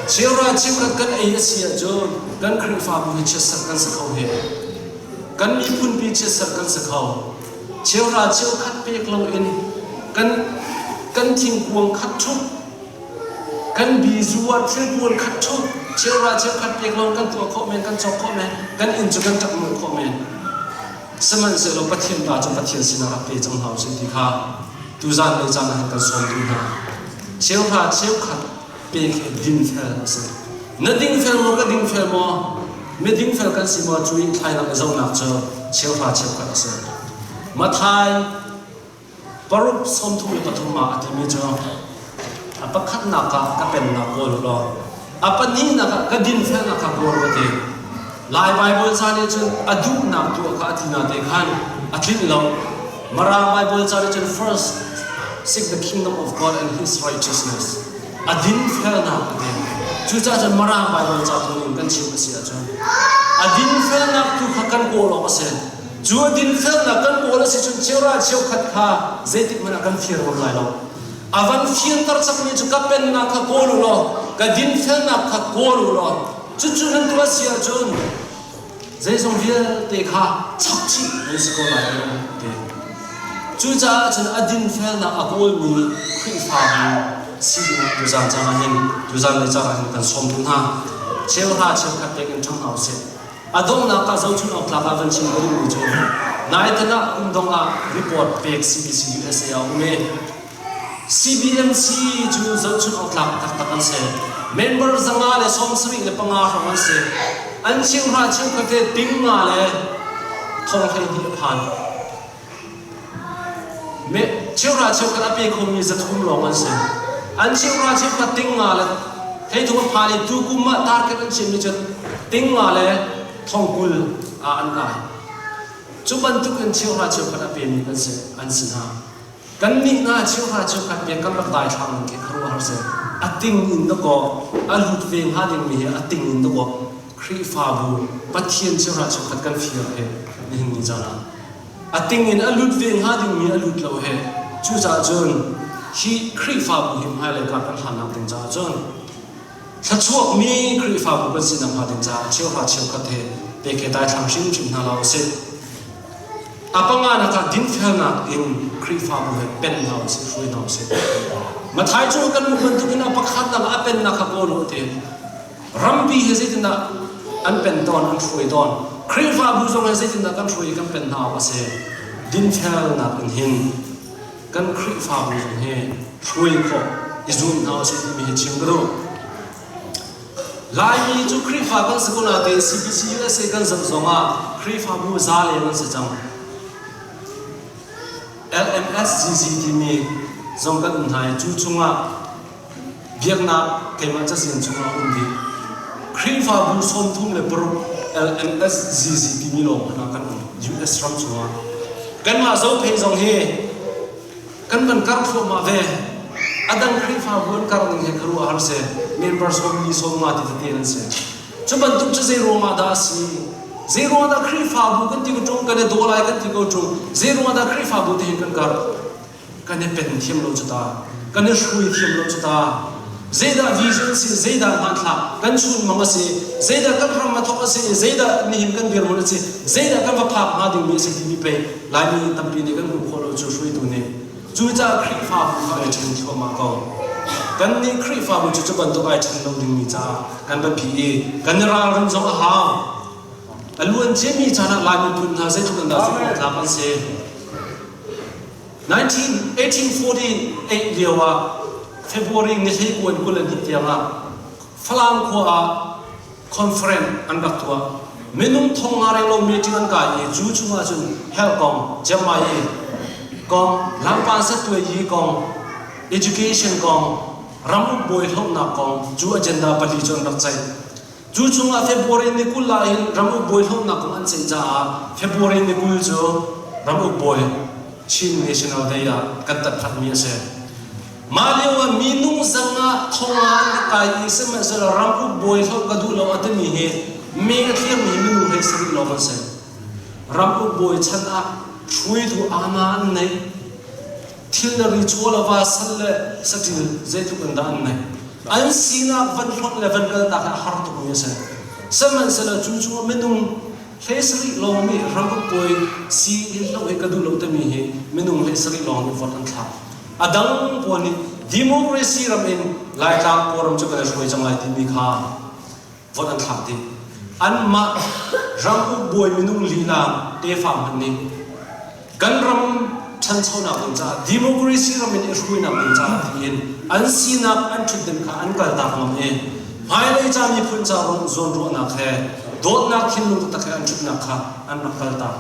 Cheuhra cheukhat kan ei a si ahcun kan Khrihfabu hi chiatserh kan si kho he. Kan miphun pi chiatserh kan si kho. Cheuhra cheukhat pek loin kan kan thingkuang khat ṭhup kan bizu ah thilpuan khat ṭhup cheuhra cheukhat pek loin kan tuah khawh men kan cawk khawh men kan inn cu kan ṭap khawh men. Sihmanhsehlaw Pathian ta cu Pathian sinah rak pe cang hna usih ti kha tuzan lei caan ah hin kan sawm duh hna. Cheuhra cheukhat pek hi dinfel a si. Na dingfel maw ka dingfel maw? Midingfel kan si maw cu i thlainak i zohnak cu cheuhra cheukhat a si. Matthai paruk 33 ah a timi cu a pakhatnak ah ka pennak kawl u law a pahnihnak ah ka dinfelnak kha kawl u ti. Lai Baibal ca nih cun a duhnak tuah kha a ti na te khan a tlinh lo. Mirang Baibal ca nih cun first seek the kingdom of God and his righteousness. A dinfelnak a ti. Cucaah cun Mirang Baibal ca tu in kan chim a si ahcun a dinfelnak tu kha kan kawl awk a si. Cu a dinfelnak kan kawl a si cun cheuhra cheukhat kha zeitik hmanh ah kan fir ngam lai lo. A van fianter cangmi cu ka pennak kha kawl u law ka dinfelnak kha kawl u law cucu nan tuah si ahcun zeizong vialte kha chap chih nan si ko lai ti. Cucaah cun a dinfelnak a kawlmi Khrihfabu si ding tuzan caan ah hin tuzan le caan ah hin kan sawm duh hna. Cheuhra cheukhat te kan ṭhang hna usih. A donghnak ah zohchun awk tlak ah van chim ka duhmi cu naitan ah kum dong ah report pek CBC USA a um i CBMC cu zohchun awk tlak taktak an si. Member 175 hrawng an si. An cheuhra cheukhat he ting nga le thong 12 a phan. Cheuhra cheukhat a pe khomi 300 lawng an si. An cheuhra cheukhat ting nga le theithum a phan i tukum ah target an chiahmi cu ting nga le thong 20 ah an kai. Cu bantuk in cheuhra cheukhat a pemi kan si an si hna. Kannih hna cheuhra cheukhat pek kan rak daithlang ning khi khuaruahhar si. A ting in dakaw a lut ve hnga dingmi hi a ting in dakaw Khrihfabu Pathian cheuhra cheukhat kan fir he nihin ni caan ah a ting in a lut ve hnga dingmi a lut lo he cucaah cun hi Khrihfabu hi hmailei kar kan hlannak ding caah cun thluachuakmi Khrihfabu kan sinak hnga ding caah cheuhra cheukhat he pek he daithlang hrimhrim hna hlah usih. A panganak ah dinfelnak in Khrihfabu he pen hna usih, hruai hna usih. Matthai cu kan hmuh bantukin a pakhatnak ah a pennak kha kawl u ti. Rampi hi zeitindah an pen tawn, an hruai tawn. Khrihfabu zong hi zeitindah kan hruai i kan pen hna awk a si. Dinfelnak in hin kan Khrihfabu zong hi hruai khawh i zuam hna usih timi hi chim ka duh. Laimi cu Khrihfa kan si ko nain CBC USA kan zoh zongah Khrihfabu za leng an si cang. LMSGG timi zong kan um hna i cu chungah Biaknak keimah cazin chungah um dih. Khrihfabu 36 LMSZZ timi lawng hmanh ah kan um US ram chungah. Kanmah Zophei zong hi kan van kar thluahmah ve. A dang Khrihfabu an kar ning he khuaruah har si. Member 40 50 ti tete an si. Cu bantuk cu zei ruangah dah a si? Zei ruangah dah Khrihfabu kan ti ko ṭung, kan i daw lai kan ti ko ṭung, zei ruangah dah Khrihfabu ti hin kan kar? Kan i pen thiam lo cu ta. Kan i hrui thiam lo cu ta. Zeidah vision si, zeidah hmanthlak kan chunmang a si, zeidah kan ram a thawk a si, zeidah nihin kan dirhmun a si, zeidah kan va phak hnga dingmi a si timi pei Laimi tampi nih kan hmuh khawh lo cu hruaitu nih. Cucaah Khrihfabu kha ai ṭhen thluahmah ko. Kannih Khrihfabu cu cu bantuk ai ṭhen lo dingmi caah kan biapi i kan i ralrin zong a hau. A luan ciami caan ah Lai miphun hna zeitluk in dah zumh awk tlak an si. 1848 lio ah February ni 22 tiangah Falam khua ah conference an rak tuah. Minung thong nga renglo meeting an kai i cu chungah cun health kong, Jamai kong, lampan sattuai yi kong, education kong, ramuk bawi hlohnak kong cu agenda pali cu an rak ceih. Cu chungah February ni 20 ah hin ramuk bawi hlohnak kong an ceih caah February ni 20 cu ramuk bawi Chin National Day ah kan tatphatmi a si. Mah lio ah minung zangah thong ah an rak kai i sihmanhsehlaw ramuk bawi hloh ka duh lo a timi hi me a thlirmi minung 17 lawng an si. Ramuk bawi chan ah hruaitu ana an nei. Thil le ri chaw le va sal le saṭil zeitluk in dah an neih. An sinak van hlonh le van kaltak hi a har tukmi a si. Sihmanhsehlaw cu chungah minung 17 lawng nih ramuk bawi si hi hloh hi ka duh lo timi hi minung 17 lawng nih vote an thlak. A dang pawl nih democracy ram in Laitlang Kawlram cu kan i hruai cang lai timi kha vote an thlak dih. Anmah ramuk bawi minung lila tefa hmanh nih kan ram ṭhanchonak ding caah democracy ram in i hruainak ding caah tiin an sinak an ṭhutden kha an kaltak ngam i hmailei ca miphun ca zawnruahnak he Dawtnak thinlung taktak he an ṭhutnak kha an rak kaltak.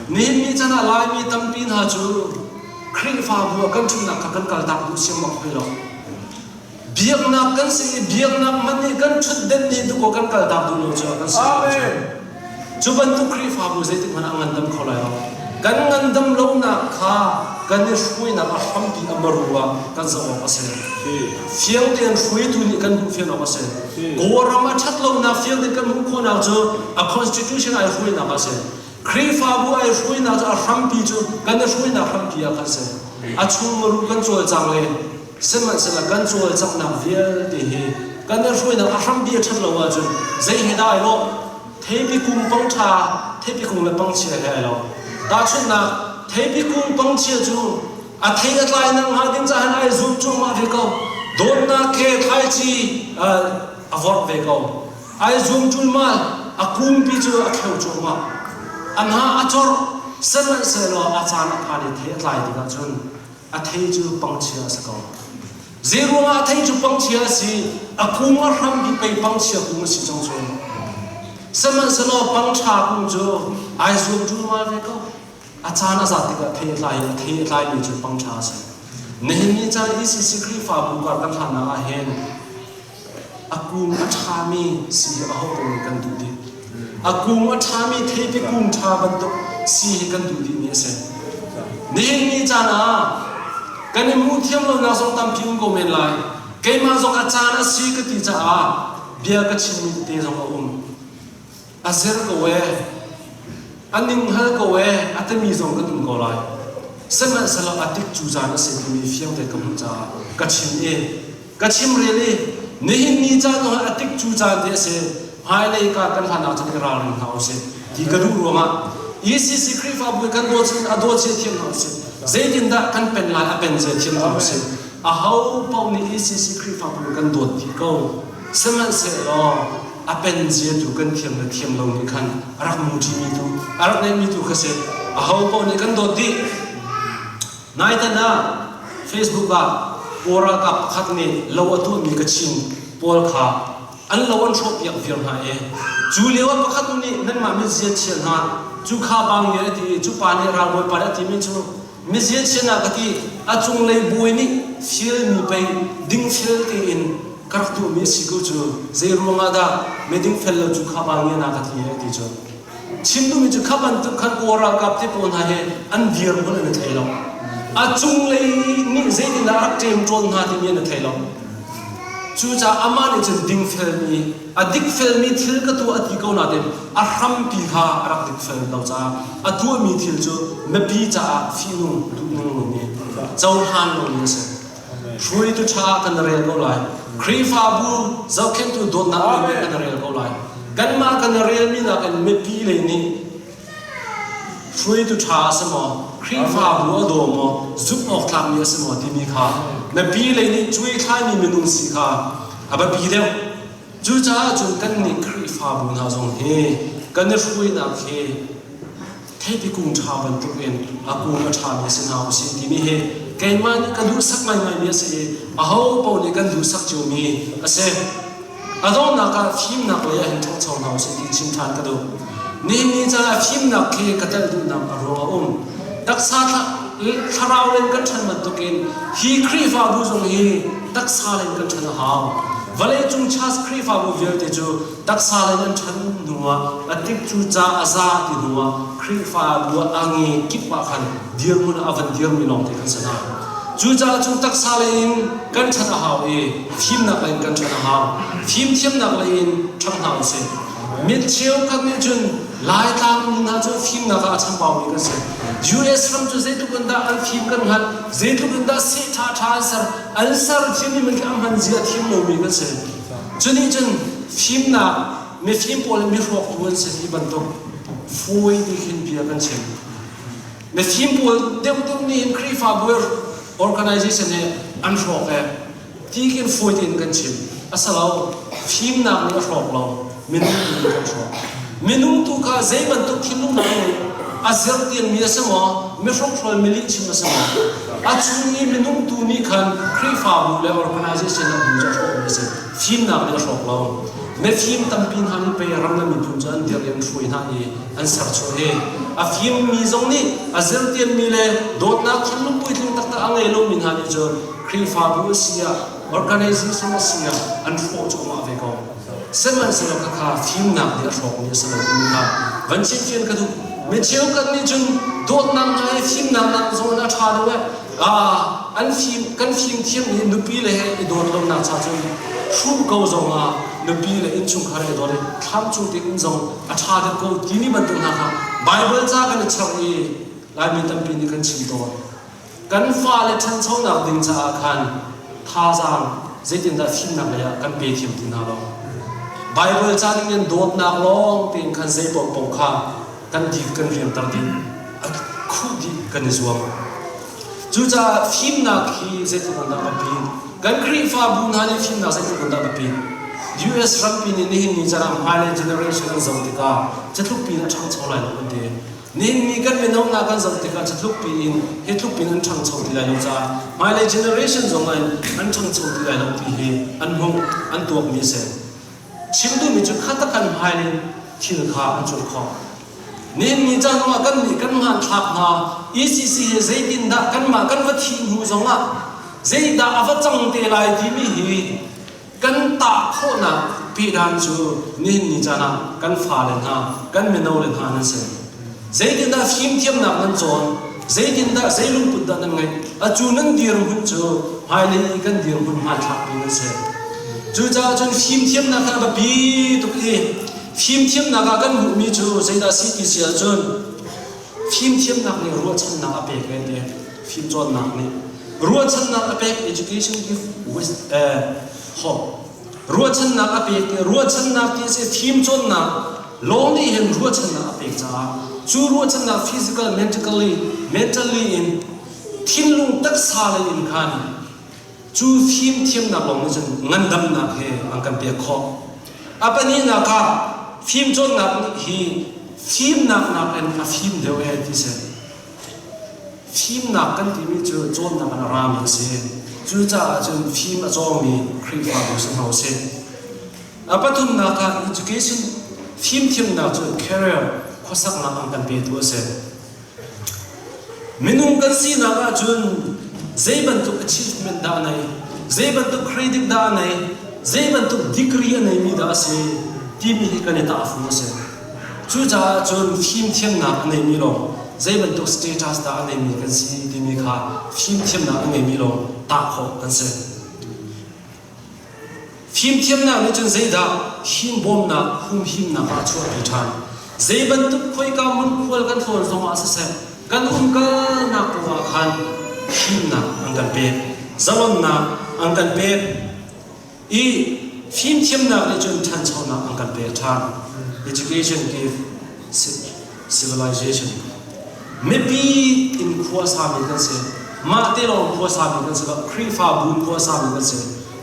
Nihin ni chan ah Laimi tampi hna cu Khrihfabu ah kan ṭhutnak kha kan kaltak duh siangmak hoi lo. Biaknak kan si i biaknak hmanh nih kan ṭhutdenh nih dukaw kan kaltak duh lo cu kan si. Cu bantuk Khrihfabu zeitik hmanh ah a ngandam kho lai lo. Kan ngandam lonak kha kan i hruainak a hrampi a maru ah kan zoh awk a si. Fiang tein hruaitu nih kan hmuh fian awk a si. Kawlram a ṭhat lonak fiang tein kan hmuh khawhnak cu a constitution ai hruainak a si. Khrihfabu ai hruainak cu a hrampi cu kan i hruainak hrampi ah khan si. A chung maru kan cawlcang le sihmanhsehlaw kan cawlcanghnak vialte hi kan i hruainak a hrampi a ṭhat lo ahcun zei he dah ai lawh? Theipi kung pangṭha, theipi kung le pangchia he ai lo. Tahchunhnak, theipi kung pangchia cu a thei a tlai nak hnga ding caah ai zum cuahmah ve ko. Dawtnak he thlaici a vorh ve ko. Ai zum ṭulmal, a kungpi cu a kheu cuahmah. A hna a corh, sihmanhsehlaw a caan a phan i thei a tlai tikah cun a thei cu pangchia a si ko. Zeiruangah a thei cu pangchia a si? A kung a hrampi pei pangchia kung a si cang cu. Sihmanhsehlaw pangṭha kung cu ai zuam ṭulmal ve ko. A caan a zat tikah thei a tlai i a thei a tlaimi cu pangṭha a si. Nihin ni caan ECC Khrihfabu kar kan hlannak ah hin A kung a ṭhami si hi aho paoh nih kan duh dih. A kung a ṭhami theipi kung ṭha bantuk si hi kan duh dihmi a si. Nihin ni caan ah kan i hmuh thiam lonak zong tampi um ko men lai. Keimah zong a caan a si ka ti caah bia ka chimmi tete zong a um. A zer ko ee, a ninghngal ko ee, a timi zong kan um ko lai. Sihmanhsehlaw a tik cu caan a si timi fiang te ka hmuh caah ka chim i ka chim rel i nihin ni caan ah a tik cu caan te a si hmailei ka kan hlan ah cun i ralring hna usih ti ka duh ruangah ECC Khrihfabu kan dawt a dawt sia thiam hna usih zeitindah kan pen lai a pen zia thiam hna usih aho paoh nih ECC Khrihfabu kan dawt dih ko sihmanhsehlaw a pen zia tu kan thiam le thiam lo nih khan a rak muṭimi tu a rak neihmi tu kha si aho paoh nih kan dawt dih Naitan ah Facebook ah Kawl ralkap pakhat nih lo a tuahmi Kachin pawl kha an lo an hrawhpiak viar hna i cu lio ah pakhat nih nanmah mitzia chia hna cu kha bang nih a ti i cu pa nih ralbawi pa nih a timi cu mizia chia hna ka ti a cunglei bawi nih fialmi pei dingfel tein ka rak tuahmi a si ko cu zei ruangah dah midingfel lo cu kha bang nih na ka ti a ti cu Chim duhmi cu kha bantuk khan Kawl ralkap te pawl hna hi an dirhmun an i thei lo. A cunglei nih zeitindah a rak ṭemṭawn hna timi an i thei lo. Cucaah amah nih cun dingfelmi, a dikfelmi thil ka tuah a ti ko nain a hrampi kha a rak dikfel lo caah a tuahmi thil cu mipi caah fihnung duhnung lomi, cohlan lomi a si. Hruaitu ṭha ah kan rel ko lai. Khrihfabu zohkhenhtu dawtnak lei nih kan rel ko lai. Kanmah kan relmi nakin mipi lei nih hruaitu ṭha a si maw, Khrihfabu a daw maw, zumh awk tlakmi a si maw timi kha mipi lei nih cuaithlaimi minung si kha a biapi deuh. Cucaah cun kannih Khrihfabu hna zong hi kan i hruainak hi theipi kung ṭha bantukin a kung a ṭhami si hna usih timi hi keimah nih ka duhsak ngaingaimi a si i aho paoh nih kan duhsak ciomi a si. A donghnak ah fimnak lei ah hin ṭhangcho hna usih ti chim ṭhan ka duh. Nihin ni caan ah fimnak khi ka telh duhnak a ruang a um. Taksa thlarau len kan ṭhan bantukin hi Khrihfabu zong hi taksa len kan ṭhan a hau. Vawleicung church Khrihfabu vialte cu taksa len an ṭhan hnuah a tik cu ca a za ti hnuah Khrihfabu ah a nge kip ah khan dirhmun ah a van dirmi lawngte kan si hna. Cucaah cun taksa lei in kan ṭhan a hau i fimnak lei in kan ṭhan a hau. Fimthiamnak lei in ṭhang hna usih. Mi cheukhat nih cun Laitlang mi hna cu fimnak ah a chambaumi kan si. US ram cu zeitluk in dah an fim kan hngalh, zeitluk in dah seh ṭhaṭha an ser, an ser thiammi man khi a hman zia thiam lomi kan si. Cu nih cun fimnak, mifim pawl le mihrawktu an si ti bantuk fawi ti khin bia kan chim. Mifim pawl deuhdeuh nih hin Khrihfabu organization hi an hrawk e. Ti khin fawi tein kan chim. A si lo. Fimnak nih a hrawk lo. Minung tu nih kan hrawk. Minung tu kha zei bantuk thinlung dah a ngeih? A zirtianmi a si maw? Mihrokhrol milihchim a si maw? A chung i minung tu nih khan Khrihfabu le organization a bu cu a hrawkmi a si. Fimnak nih a hrawk lo. Mifim tampi hna nih pei ram le miphun cu an dirh i an hruai hna i an serchuah hi. A fimmi zong nih a zirtianmi le dawtnak thinlung puitling taktak a ngei lomi hna nih cun Khrihfabu a si ah, organization a si ah an hrawh cuahmah ve ko. Sihmanhsehlaw khakha fimnak nih a hrawkmi a si lo timi kha van chimfian ka duh. Mi cheukhat nih cun dawtnak hna hi fimnak nak zong in a ṭha deuh eh. Ah, an fim, kan fimthiam i nupi le he i dawt lonak cha cun hruh ko zongah nupi le innchungkhar i dawt i thlam cung te um zong a ṭha deuh ko timi bantuk hna kha Baibal ca kan i cherh i Laimi tampi nih kan chim tawn. Kan fale ṭhanchonak ding caah khan thazaang zeitindah fimnak lei ah kan pe thiam ti hna lo. Baibal ca ning in dawtnak lawng tein khan zei paohpaoh kha kan dit kan riamter dih, a khuh dih kan i zuam. Cucaah fimnak hi zeitluk in dah biapi? Kan Khrihfabu hna nih fimnak zeitluk in dah biapi? US rampi nih nihin ni caan ah hmailei generation an zoh tikah catluk piin a ṭhangcho lai lo an ti. Nihin ni kan mino hna kan zoh tikah catluk piin hi tluk piin an ṭhangcho ti lai lo caah hmailei generation zong in an ṭhangcho ti lai lo ti hi an hmuh an tuakmi a si. Chim duhmi cu kha tak kan hmailei thil kha an cul khawh. Nihin ni caan zongah kan nih kan hmanthlak hna ECC hi zeitindah kanmah kan va thih hnu zongah zeidah a va cang te lai timi hi kan tah khawhnak pehdan cu nihin ni caan ah kan fale hna kan mino le hna nan si. Zeitindah fimthiamnak nan cawn, zeitindah zei lungput dah nan ngeih, acu nan dirhmun cu hmailei i kan dirhmun hmanthlakmi nan si. Cucaah cun fimthiamnak kha a biapi tuk i fimthiamnak ah kan hmuhmi cu zeidah si ti si ahcun fimthiamnak nih ruahchannak a pek ve te fimcawnnak nih ruahchannak a pek education give with uh, hope ruahchannak a pek ti ruahchannak ti si fimcawnnak lawng nih hin ruahchannak a pek caah cu ruahchannak physical mentally mentally in thinlung taksa lei in khan Cu fimthiamnak lawng nih cun ngandamnak he an kan pek khawh. A pahnihnak ah fimcawnnak nih hi fimnak nakin a fim deuh ee ti si. Fimnak kan timi cu cawnnak in a rami a si. Cucaah cun fim a cawngmi Khrihfabu si hna usih. A pathumnak ah education fimthiamnak cu career khuasaknak an kan petu a si. Minung kan sinak ahcun zei bantuk achievement dah a nei, zei bantuk credit dah a nei, zei bantuk degree a neimi dah a si timi hi kan i tahfung a si. Cucaah cun fimthiamnak a neimi lawng zei bantuk status dah a neimi kan si timi kha fimthiamnak a ngeimi lawng tah khawh kan si. Fimthiamnak nih cun zeidah himbawmnak, humhimnak ah a chuahpi ṭhan. Zei bantuk khoika hmun khual kan tlawn zongah siseh, kan umkalnak paoh ah khan himnak an kan pek, zalonnak an kan pek i fimthiamnak nih cun ṭhanchonak an kan pek ṭhan. Education give civilization. Mipi in khua sami kan si. Mah te lawng khua sami kan si lo. Khrihfabu in khua sami kan si.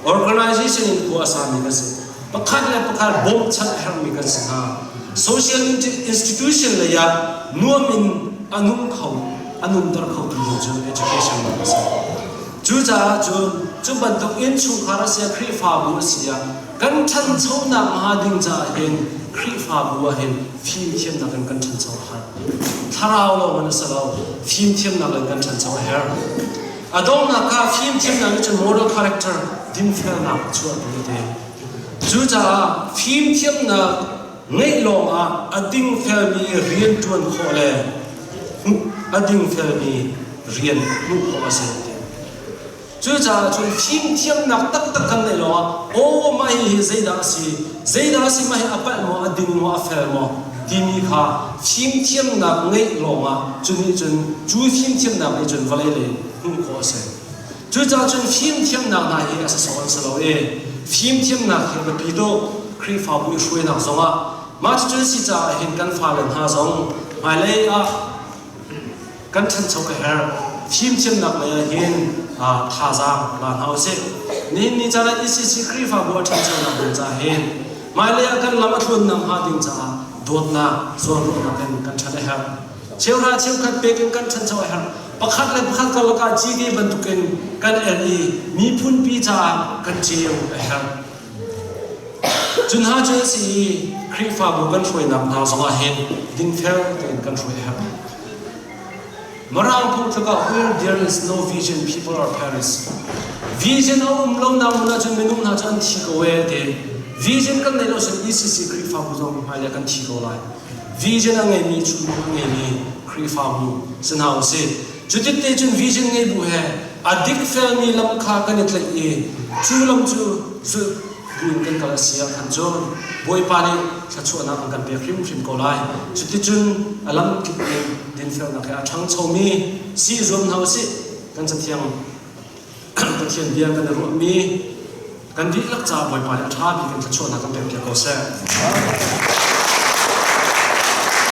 Organization in khua sami kan si. Pakhat le pakhat bawmchanh a herhmi kan si hna. Social institution lei ah nuam in a nung kho, a nunter kho tu ding cu education a si. Cucaah cun cu bantuk innchungkhar a si ah Khrihfabu a si ah kan ṭhanchonak hnga ding caah hin Khrihfabu ah hin fimthiamnak in kan ṭhancho a har. Thlarau lawng in a si lo, fimthiamnak in kan ṭhancho a herh. A donghnak ah fimthiamnak nih cun moral character dinfelnak a chuahpi a ti. Cucaah fimthiamnak ngeih lawngah a dingfelmi rian ṭuan khawh le a dingfelmi rian hmuh khawh a si. Cucaah cun fimthiamnak taktak kan neih lawngah aw mah hihi zeidah a si, zeidah a si mah hi a palh maw, a ding maw, a fel maw timi kha fimthiamnak ngeih lawngah cu nih cun cu fimthiamnak nih cun vawlei lei hmuh khawh a si. Cucaah cun fimthiamnak hna hi a sasawh an si lo i fimthiamnak hi a biapi tuk Khrihfabu i hruainak zongah mah cucu si caah hin kan fale hna zong hmailei ah kan ṭhancho a herh. Fimthiamnak lei ah hin thazaang la hna usih. Nihin ni caan ah ECC Khrihfabu a ṭhanchonak ding caah hin hmailei ah kan lam a tluannak hnga ding caah dawtnak, zawnruahnak in kan ṭhan a herh. Cheuhra cheukhat pek in kan ṭhancho a herh. Pakhat le pakhat karlak ah cite bantukin kan el i miphunpi caah kan ceu a herh. Cun hna cu an si i Khrihfabu kan hruainak hna zongah hin dingfel tein kan hruai a herh. Mirang phungthluk ah where there is no vision people are perish. Vision a um lo nak hmun ahcun minung hna cu an thi ko ee ti. Vision kan neih lo sin ECC Khrihfabu zong hmailei kan thi ko lai. Vision a ngeimi chunmang a ngeimi Khrihfabu si hna usih. Cutit te cun vision ngei bu he a dik felmi lam kha kan i tlaih i cu lam cu zulh buin kan kal a si ah khan cun Bawipa nih thluachuahnak an kan pek hrimhrim ko lai. Cuticun a lam kip in dinfelnak he a ṭhangchomi si i zuam hna usih. Kan Cathiang Pathian bia kan i ruahmi kan dihlak caah Bawipa nih a ṭha bik in thluachuahnak kan pek piak ko seh.